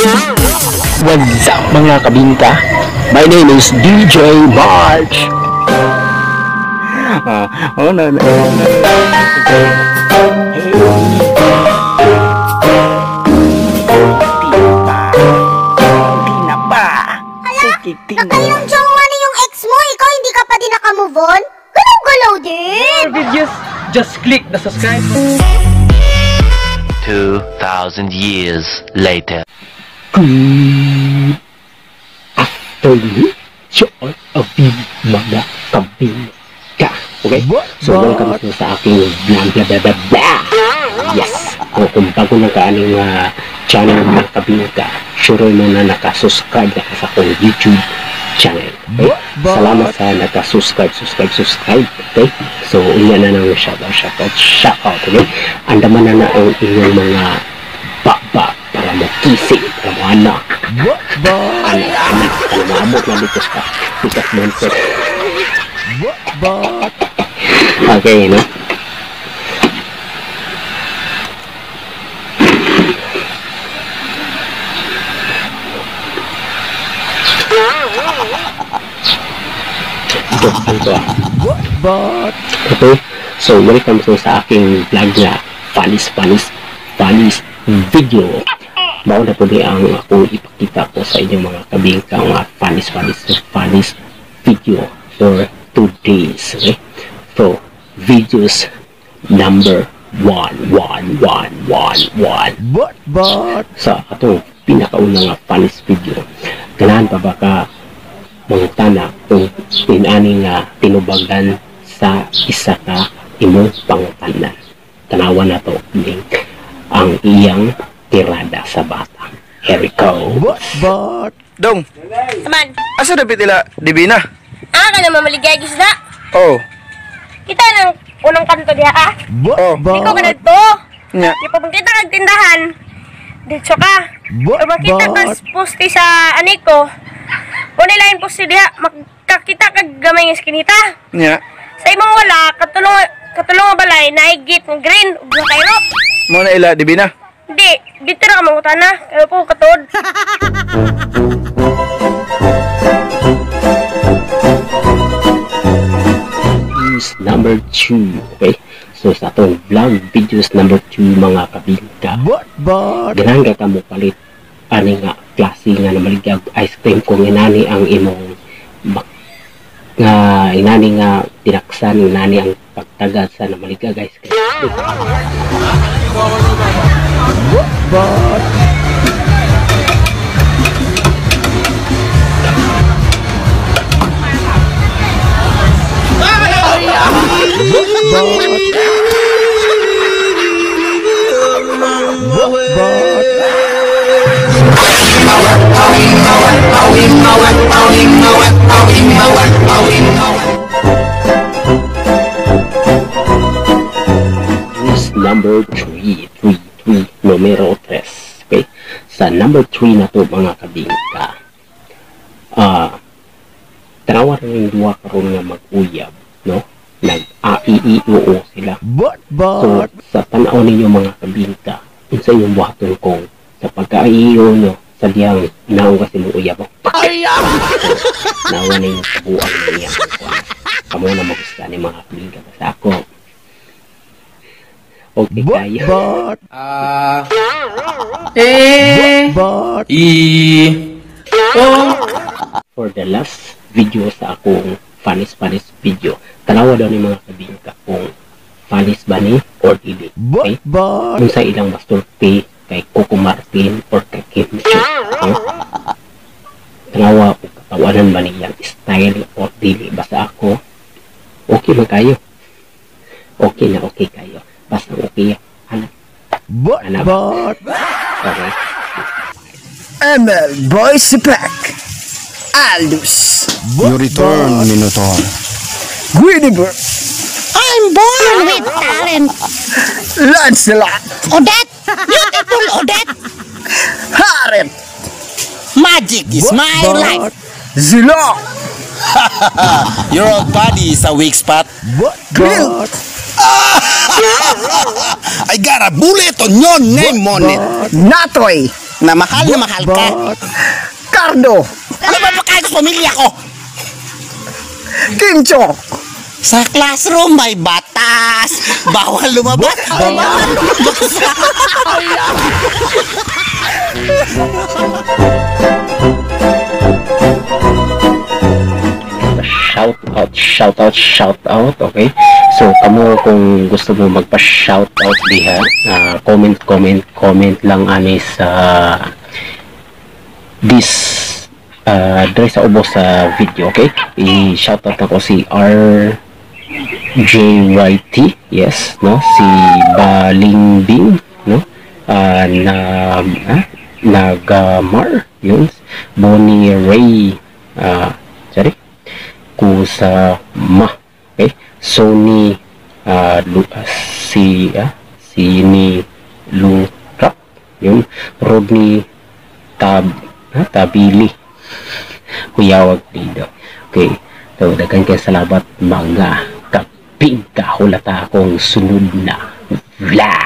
What's up, mga kabingka? My name is DJ March. Oh no. Hey. Di na ba? Sige, di na. Nakayong jowa na yung ex mo, ikaw hindi ka pa din nakamove on? Galaw-galaw din! More videos, just click the subscribe button. 2,000 years later. Good afternoon to all of you, mga kabingka. Okay? So, welcome to sa aking blah blah blah blah blah. Yes! So, kung bago na ka aning channel, mga kabingka, sure mo na nakasubscribe na ka sa akong YouTube channel. Okay? Salamat sa nakasubscribe, subscribe, subscribe. Okay? So, unya na nang shout out, shout out, shout out. Okay? Andaman na na ang inyong mga baba para mo kisi, para mo anak. Anak, anak, para maabot na dito sa Pikas Monster. Okay, no? Ito, okay? So, welcome to sa aking vlog na funnies, funnies, funnies video. Mao na po di ang akong ipakita ko sa inyong mga kabingka nga funnies, funnies, funnies video for 2 days. Okay? So, videos number 1, 1, 1, 1, 1. Sa atong pinakauna nga funnies video, ganahan pa ba ka mangutana kung inani nga tinubagan sa isa ka imong pangutanan? Tanawa na to ning ang iyang tirada sa bata. Here we go. Dong, Aman, asa dapat ila Divina? Ah, ka na mamaligay isda. Oh. Kita ng unang kanto diha ah. Oh. Ikaw ka na to. Nya. Di pa makita kag tindahan. Dito ka. O makita ka poste sa aniko. Unay lain poste diha, makakita kag gamay nga eskinita. Nya. Sa imong wala, katulong katulong nga balay naigit ng green ug na kayro. Mo na ila Divina. Di, dito ra ka mangutana. Kayo po katuod. Videos number 2. Okay? So, sa atong vlog videos number 2, mga kabingka. Ganahan ka mo palit ani nga klase nga namaligya og ice cream kung inani ang imong nga inani nga tinaksan, inani ang pagtagad sa namaligya ice cream? News number 3, 3, 3, numero 3. Okay? Sa number 3 na to, mga kabingka. Tanawa rin yung duha karon nga mag-uyab, no? Nag A I I O O sila. So, sa tanaw ninyo, mga kabingka, unsa inyong buhaton kung sa pagka-A I I O nyo, sadyang naong kasi mong uyab? Nawa na yung kabuang niya. Kamo na magustuhan ni mga kabingka. Basta ako, okay kayo. A E I O. For the last video sa akong funnies funnies video, tanawa daw ni mga kabingka kung funnies ba ni or dili. Okay? Kung sa ilang masulti kay Coco Martin or kay Kim Chiu. Okay? Tanawa kung katawanan ba niyang style or dili. Basta ako, okay man kayo. Okay na okay kayo. Basta okay. Anak. Anak. Okay. ML Boys Pack. Aldous. You return, Minotaur. Guinevere. I'm born with talent. Lancelot. Odette! Beautiful Odette! Harith. Magic is my life. Zilong. Your old body is a weak spot. Grill. I got a bullet on your name on it. Natoy. Na mahal ka. Cardo! Ano ba pagkain ko sa pamilya ko? Kimcho! Sa classroom may batas. Bawal lumabas. Bawal lumabas. Shout out, shout out, shout out, okay? So, kamo kung gusto mo magpa-shout out diha, comment, comment, comment lang ani sa this dre sa ubos sa video, okay? I-shout out ako si RJYT, yes, no? Si Balingbing, no? Nagamar, yun. Bonnie Ray, sorry, Kusama, okay? Sony, si ni Lurap, yun. Rodney Tabili, kuyawag dito. Okay, so daghan kay salamat mga kapingka, hulata akong sunod na vlog.